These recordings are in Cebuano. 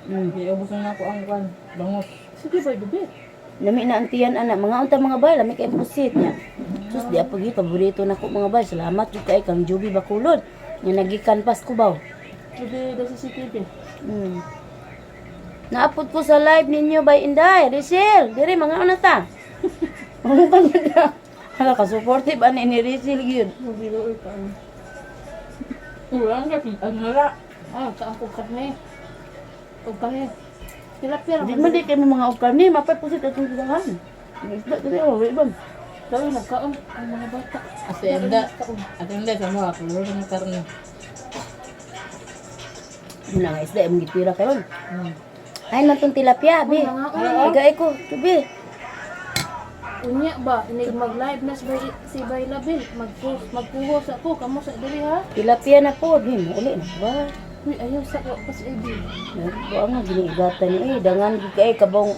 Giubos na ako ang kan. Bangos. Sige ba, gabi. Lami na ang tiyan ana, mga unta mga bay, lami kay pusit niya. Sus, di apag paborito na ko mga bay. Salamat jud kay kang Juby Bakulod. Nga nagikan pas Cubao. Gabi, da CCTV. Naapod ko sa live ninyo bay Inday, Rizal, diri mga una ta. Ano pa na? Hala ka supportive ani ni Rizal gyud. Mabiloy pa. Ulang ka ang hala. Ah, saan ko karne? O kahe. Tilapia Di lang. man di kay mo mga og karne, mapay pusit atong tidahan. Isda diri oh, wala ba? Daw nagkaon ang mga bata. Ate Enda. Ate Enda sa mga kulor ng karne. Muna nga isda imong gitira karon. Ay man tong tilapia, bi. Igay ko, bi. Unya ba, inig mag-live na si Bay Labil. Mag-post, magpuhos ako, kamo sa diri ha. Tilapia na po, di mo uli na ba? Uy, ayaw sa ko pas AB. Wa nga giniigatan ni eh, dangan gid kay kabong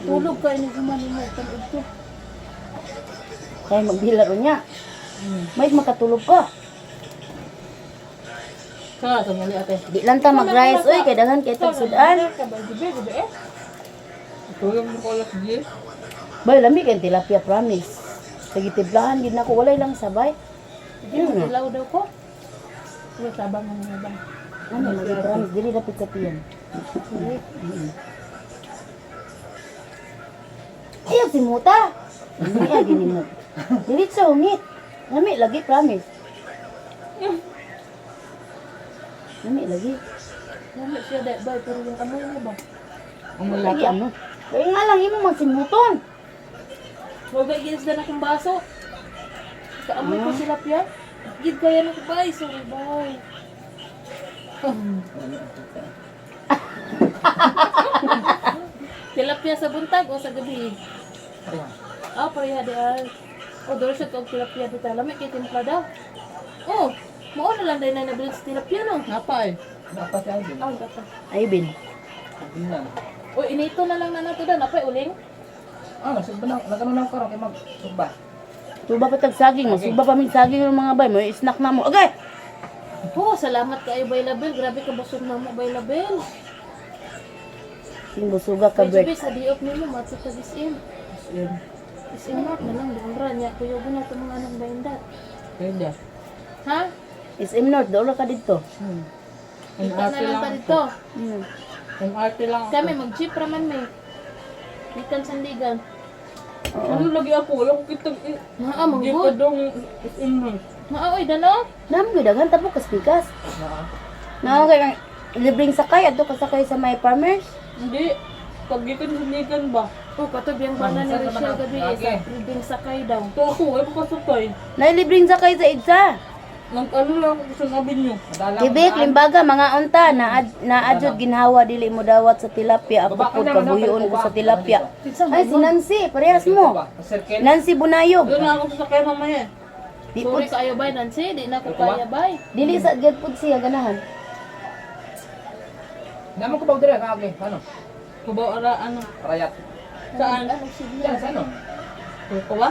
Tulog ka inig human nimo tan-og to. kay magbilaro niya. May makatulog ka. Sa muli ate. Di lang ta mag-rice oy kay dangan kay tagsudan. Ka ba gabi gabi eh? Tulog mo ko alas 10. Bay lami kay tilapia, promise. Sa gitiblahan gid nako walay lang sabay. Hindi mo dilaw daw ko. Uy, tabang ang mga bang. Ano lagi promise dili dapit sa tiyan. Ayaw si Muta. Hindi ay gini mo. Dili sa ungit. Lami lagi, promise. Lami lagi. Lami siya dai bay pero yung amoy niya ba? Ang Lagi ano. Kaya nga lang imo man simuton. Huwag ba ginis na akong baso. Kaamoy ko tilapia. Gid kaya na ko bay, sorry bay. Tilapia sa buntag o sa gabi? Pareha. Ah, pareha di ay. O, dolo siya og tilapia dito. Lami kay timpla daw. Oh, mao na lang dahil na nabilin sa tilapia no. Napa eh. Napa si Alvin. Ah, gata. Ay bin. Alvin na. O, inito na lang na nato daw. Napay uling. Ah, nagsugba na. Nagano na ako karon kay magsugba. Tuba pa tag saging, masugba pa min saging ng mga bay, may snack na mo. Agay. Oh, salamat kayo Bay Label. Grabe ka busog na mo Bay Label. Sing busuga ka Bay break. Juby, sa diop nimo matso ka SM. SM. SM North na lang doon ra niya. Kuyogo na itong mga anong baindat. Pwede. Ha? SM North, doon ka dito. Kita MRT na lang lang. ta dito. MRT lang ako. Kami mag-jeep raman may. Gikan sandigan. Ano lagi ako? Wala ko kitang Naa, Di pa manggod. dong SM North. Naa, oy, dano. Namo gyud daghan tapos kaspikas. Naa kay libreng sakay adto ka sakay sa may farmers. Hindi. Pag gikan sa Ligan ba? Oh, katob yung bana ni Saan naman Rochelle ang gabi lagi? eh, sa libreng sakay daw. Ito ako, wala ko kasakay. Nay libreng sakay sa EDSA. Nag ano lang ako sa avenue. Madala. Tibik, limbaga, mga unta, na adjud ginhawa, dili mo dawat sa tilapia, ako Baba ka po, na, kabuyon ko sa tilapia. Kinsa Ay, si Nancy, parehas mo. Circle. Nancy Bunayog. Doon na ako sasakay mamaya. Di po, Sorry kaayo bay Nancy, di na ko kaya bay. dili sa gyud pud siya ganahan. Naman ko ba dire ka agi? Ano? Kubaw ara ano? Rayat. Saan? Anong signal? Diyan sa ano? Kuba?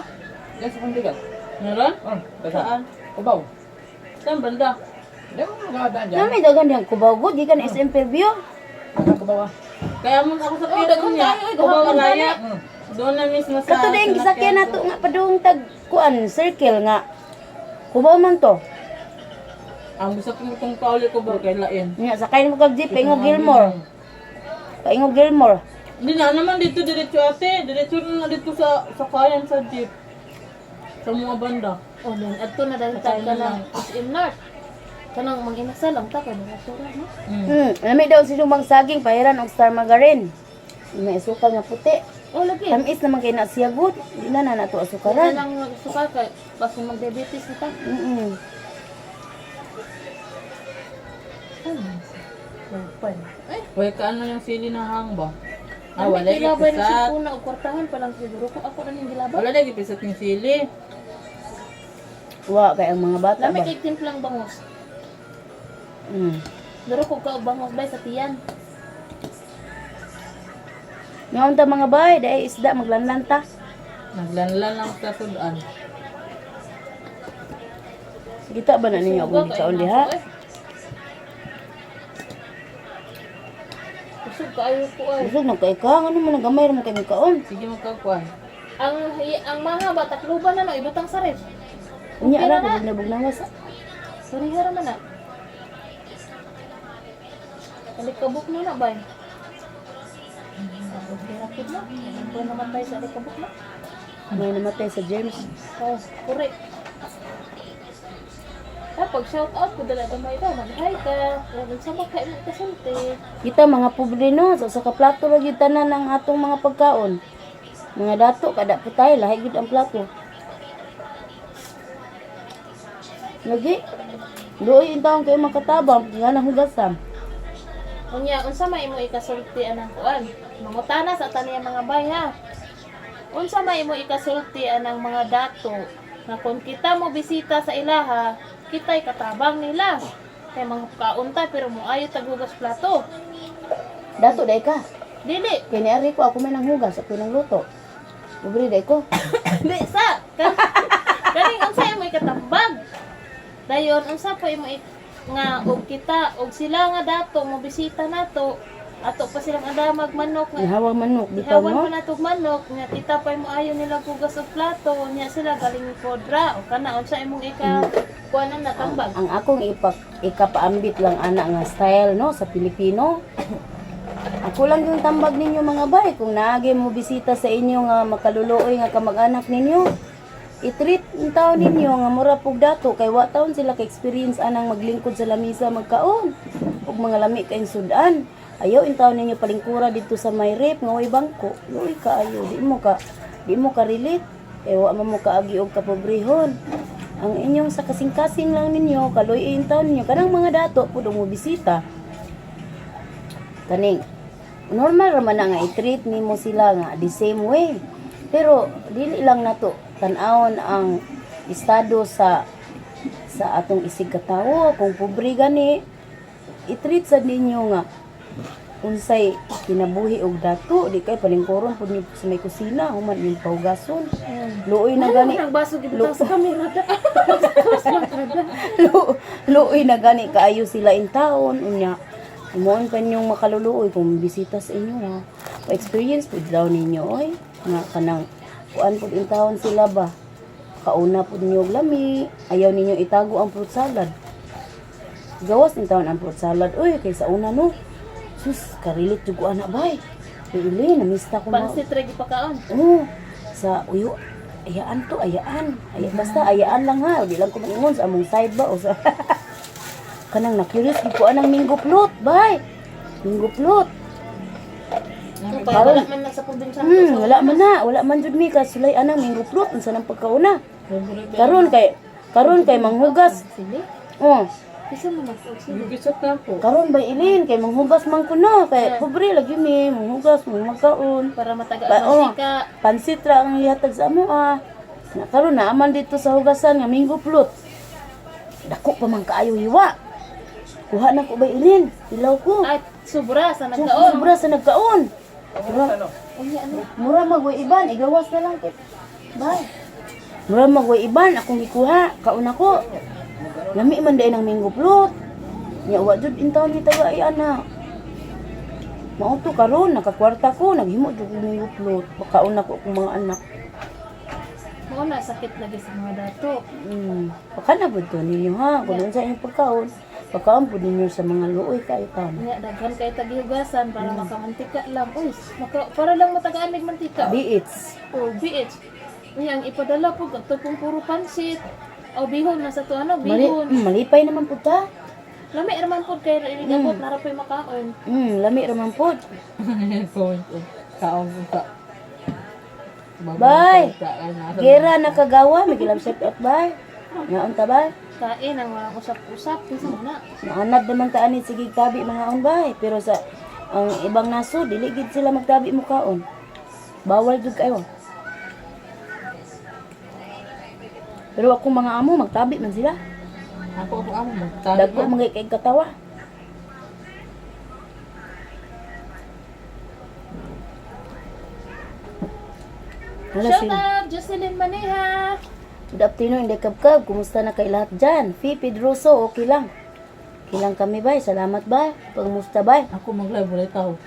Diyan sa Kundigan. Meron? Oh, Saan? Kubaw. Saan banda? Di mo magadaan diyan. Na may daghan diyang Cubao gud, gikan SM Fairview. Ang Kubaw ah. Kaya mo ako sa Oh, daghan niya. tayo, oy, Kubaw gahapon Araya. Doon na mismo sa Kato dayong gisakyan nato nga padung tag kuan circle nga. Cubao man to. Ang gusto ko itong kauli ko ba kay lain. Nga sakay mo kag jeep paingo Gilmore. Paingo Gilmore. Hindi na naman dito diretso ate. Diretso na dito sa sakayan sa jeep. Sa mga banda. Oh, then adto na dahil tag ka ng SM North. Kanang manginasal ang ta kay mga tura no. Lami daw sinumang saging pahiran og star margarine. May asukal nga puti. Oh, lagi. Tamis naman kay na siya good. Di na na nato Wala asukaran. lang suka kay basin mag-diabetes na ta. Pan. Ay, Wait, ka ano yung sili na hang ba? Ah, ah, wala gilabay na gipisat. si Puna og kwartahan pa lang siguro ko ako na ning gilabay. Wala lagi pisat yung sili. Wa kay ang mga bata Lami ba. kay timplang bangos. Duro ko ka og bangos bay sa tiyan. Ngaon ta mga bay, dahil isda maglanlan ta. Naglanlan lang sa sudan. Kita ba na ninyo akong Suga gikaon kay diha? nako, eh. Busog kaayo ko ay. Busog na kay ka, ano man gamay ra man kay kaon. Sige magkakuan. Ang mga ba takluban na no ibutang sa ref. Unya Okay ra na na. ko nabog nawas. Suriha ra man na. Alikabok na na bay. Okay ra pud na. Ano namatay sa alikabok na? May namatay sa germs. Oh, correct. Ah, pag shout out ko dala gamay daw, nag-hi ka. Kung sa ba kay kasulti. Kita mga pobre no, sa usa ka plato ra gyud tanan ang atong mga pagkaon. Mga dato kada putay lahi gyud ang plato. Lagi. Luoy in taon kayo makatabang nga nang hugasan. Unya, unsa may imo ikasulti anang kuan? Mangutana sa taniya mga bay ha. Unsa may imo ikasulti anang mga dato nga kung kita mo bisita sa ilaha, kita'y katabang nila. Kay mga kaunta pero moayo taghugas plato. Dato day ka. Dili, Kay niari ko ako may nang hugas, ako nang luto. Pobre day ko. di sa. Kaning unsa imo ikatambag? Dayon unsa po imo nga og kita og sila nga dato mo bisita nato ato pa silang adamag manok nga Ihawang manok bitaw Ihawan no. pa natog manok nga kita pa mo ayo nila hugas og plato nya sila galing kodra o kana unsa imong ika kuanan na tambag. Ang akong ikapaambit lang ana nga style no sa Pilipino. Ako lang yung tambag ninyo mga bay kung naagi mo bisita sa inyo nga makaluluoy nga kamag-anak ninyo. I-treat ang tao ninyo nga mura pug dato kay wa taon sila ka experience anang maglingkod sa lamisa magkaon ug mga lami kayong sudan. Ayaw in taon ninyo palingkura dito sa may rep nga way bangko. Luoy kaayo di mo ka relate. Kay wa man mo kaagi og kapobrehon. Ang inyong sa kasing-kasing lang ninyo, kaloy in taon ninyo kanang mga dato pud mo bisita. Kaning normal ra man na nga i-treat nimo sila nga the same way. Pero dili lang nato tan-awon ang estado sa atong isig katawo kung pobre gani i-treat sad ninyo nga unsay kinabuhi og dato di kay palingkuron pud niyo sa may kusina human yung pahugason luoy na gani. Ang baso gibutang sa kamera. Luoy na gani kaayo sila in taon unya muon pa ninyong makaluluoy kung bisita sa inyo ha pa-experience pud daw ninyo oy nga kanang kuan pud in taon sila ba kauna pud ninyo og lami ayaw ninyo itago ang fruit salad gawas in taon ang fruit salad oy kay sa una no sus karilit jud ko ana bay. Pili, namista ko ma. Pansit ra gipakaon. Oo. Sa uyo, ayaan to, ayaan. Ay, basta ayaan lang ha. Di lang ko maingon sa among side ba o sa kanang na-curious gid ko anang minggo plot, bay. Minggo plot. Kaya wala man na sa probinsya. Wala man na, wala man jud mi kasulay anang minggo plot unsa nang pagkauna. Karon kay manghugas. Sili. Oh, Bisa mo na og sili. Gisot na po. karon bay ilin kay manghugas man ko na kay pobre lagi mi manghugas mangkaon. Para matagaan Ba- oh. mantika. Pansit ra ang ihatag sa amo ah. Na karon na aman dito sa hugasan nga minggo plot. Dako pa man kaayo hiwa. Kuha na ko ba ilin? Ilaw ko. Ay, sobra sa So, nagkaon. sobra sa nagkaon. Mura, Unya ano? mura magway iban, igawas na lang kay. Bye. Mura magway iban akong gikuha, kaon ako. Lami man day ng minggo plot. Nya wa jud in taon ni taga ay ana. Mao to karon nakakwarta ko, naghimo jud og minggo plot. Pakaon nako akong mga anak. Mao na sakit lagi sa mga dato. Baka na pud to ninyo ha, kung unsa inyong pagkaon. Pagkaon pud ninyo sa mga luoy kayo taon. Unya daghan kay tagihugasan para makamantika lang. Uy, maka, para lang matagaan mig mantika. Biits. O BH. Unya ang ipadala po kadto pong puro pansit. O bihon na sa to ano, Mali, bihon. malipay naman pud ta. Lami ra man pud kay inigabot na ra po'y makaon. Lami ra man pud. Comment ko. Kaon ko sa. Bye. Gera nakagawa, may gilam shout out bay. Ngaon ta bay? Kain ang mga usap-usap kinsa man na. Maanad naman ta ani sige tabi mga on bay, pero sa ang ibang naso dili gid sila magtabi mo kaon. Bawal jud kayo. Pero ako mga amo magtabi man sila. Ako amo magtabi. Dagko mga kay katawa. Wala Shout sila. out Jocelyn Maneha. Good afternoon, Inday Kabkab. Kumusta na kay lahat dyan? Fi Pedroso, okay lang. Okay lang kami, bay. Salamat, bay. Pagmusta, bay. Ako mag-live ulit ako.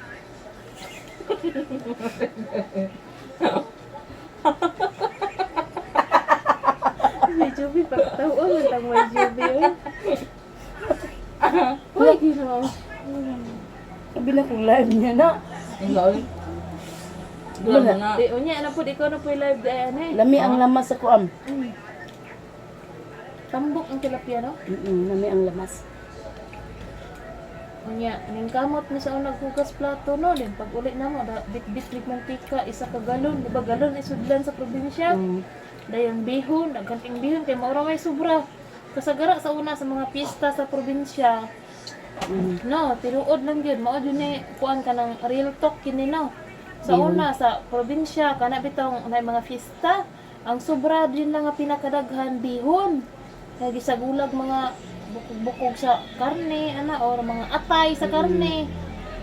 May Juby, pagtaon man tang may Juby oy. Uy, Ginoo. Sabi na kong live niya na. Ang gawi. Wala na. Di unya na pud ikaw na pud live di ay ane. Lami ang lamas sa kuam. Tambok ang tilapia no. Lami ang lamas. Unya, ning kamot mi sa unang hugas plato no, din pag uli namo da bitbit mig mantika isa ka galon, di ba galon isudlan sa probinsya. Dayon bihon, daghan king bihon kay mao ra may sobra. Kasagara sa una sa mga pista sa probinsya. No, tinuod lang gyud mao jud ni kuan ka ng real talk kini no. Sa una sa probinsya kana bitong na mga fiesta, ang sobra din lang nga pinakadaghan bihon. Kay gisagulag mga bukog-bukog sa karne ana or mga atay sa karne,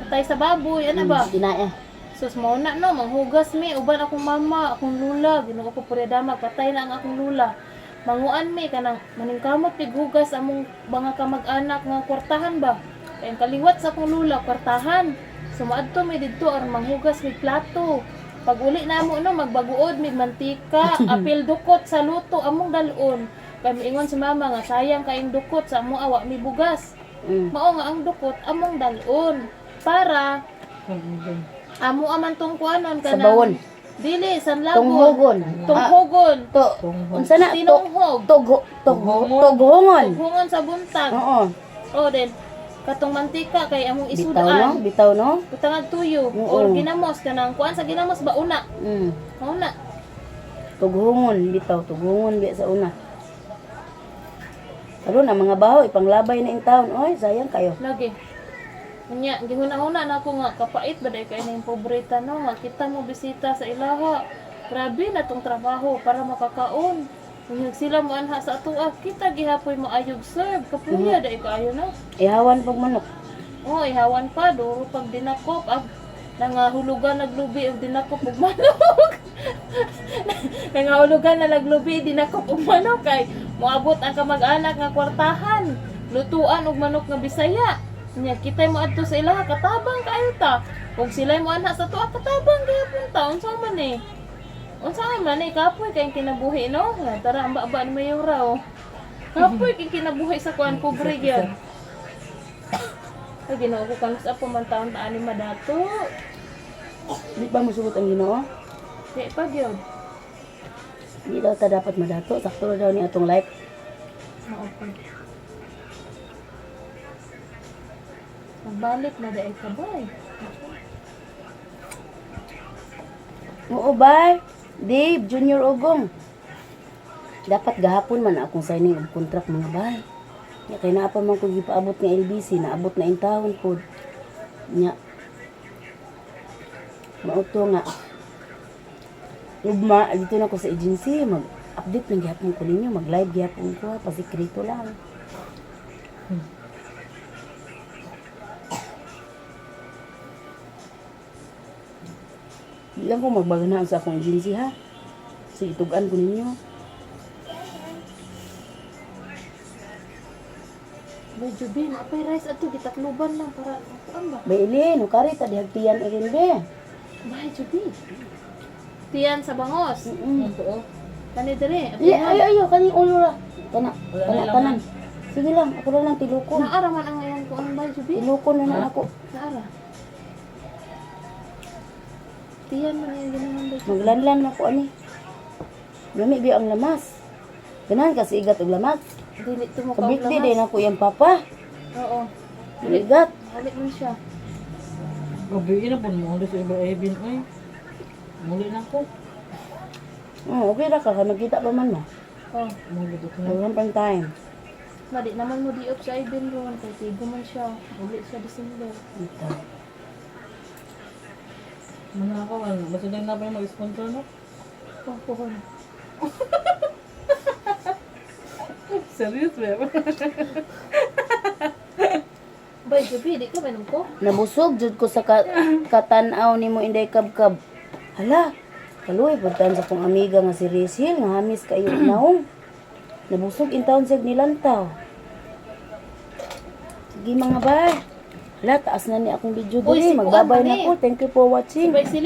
atay sa baboy ana ba? Kinaya. Sus mao na no, manghugas mi uban akong mama, akong lula, Ginoo ko purya patay na ang akong lula. Manguan mi kanang maningkamot mig hugas among mga kamag-anak nga kwartahan ba. Kay ang kaliwat sa akong lula kwartahan. So moadto mi didto aron manghugas mig plato. Pag uli na mo no magbaguod mig mantika, apil dukot sa luto among dalon. Kay miingon si mama nga sayang kaayong dukot sa amo awa mi bugas. Mao nga ang dukot among dalon para amo aman tong kuanon Sa kanang bawon. Dili sanlagon. Tunghogon. Tunghogon. To, unsa na? To, Tinunghog. tugho, tugho, tughongon. Tunghongon sa buntag. Oo. O then katong mantika kay among Bitaw no? isudan. Bitaw no? Butangag tuyo Oo. or ginamos kanang kuan sa ginamos ba una. Una. Tughongon, bitaw, tughongon biya sa una. Karon ang mga baho ipanglabay na in town. Oy, sayang kayo. Lagi. Unya, gihuna-huna na ako nga kapait ba dai kay ning pobreta no nga kita mo bisita sa ilaha. Grabe na tong trabaho para makakaon. Unya sila mo anha sa atoa, kita gihapoy mo ayog serve. Kapuya dai kaayo no. Ihawan pag manok. Oh, ihawan pa duro pag dinakop ag nangahulugan naglubi og dinakop og manok. Nangahulugan na naglubi dinakop og manok kay moabot ang kamag-anak nga kwartahan. Lutuan og manok nga Bisaya. Nya kitay mo adto sa ilaha katabang kaayo ta. Ug sila'y mo anha sa tuwa katabang gihapon ta. Unsa man eh? Unsa man eh kapoy kay kinabuhi no? Nga, tara ang baba ni Mayora oh. Kapoy kay kinabuhi sa kuan pobre gyud. Ay, Ginoo ko kanus apo man taon ta ani madato. Di ba musugot ang Ginoo? Di pa gyud. Di daw ta dapat madato. Sakto ra daw ni atong life. Mao pa. Magbalik na daay ka bay. Oo, bye. Dave, Junior Ugong. Dapat gahapon man akong signing og contract mga bay. Nya kay naa pa man ko gipaabot nga LBC, naabot na in taon pod. Nya. Mauto nga. Ugma, dito na ko sa agency, mag-update lang gihapon ko ninyo, mag-live gihapon ko, ha, pasikrito lang. Di lang ko magbaganaan sa akong agency ha. Sige, tugan ko ninyo. Bay Jubin, apay rice ato gitakluban lang para kuan ba? Bailin, ukari ta dihagtiyan ilin be. Bay Jubin. Tiyan sa bangos. Mm. Kani dire. Ay, ay, ay, kaning ulo ra. Kana, Wala kana, na tanan. Sige lang, ako na lang tilukon. Naara man ang ngayon kuan bay Jubin. Tilukon na na ako. Naara. Tiyan man yung ginaman bay. Maglanlan na ako ani. Lami biya ang lamas. Ganahan kasi igat og lamas. Dili to mo Kabigti din ako iyang papa. Oo. Igat. Dili man siya. Gabi na po mo sa iba Ebin oy. Muli na ako. Oh, okay ra ka kay magkita pa man mo. Oh. Muli ko na. Meron pang time. Madi naman mo diop sa Ibin ron kay tigo man siya. Uli siya December. Ito. Mga ako ano, basta din na pa yung mag-sponsor no. Oh, pohon. Serious ba? Bay Jubi, di ka mainom ko? Nabusog jud ko sa katanaw nimo Inday Kabkab. Hala, kaluoy pud sa akong amiga nga si Rizil nga hamis kayo naong. Nabusog in taon siya nilantaw. Sige mga bay. La, taas na ni akong video Uy, diri. si Kuan Magbabay man na eh. ko. Thank you for watching. Bay sili.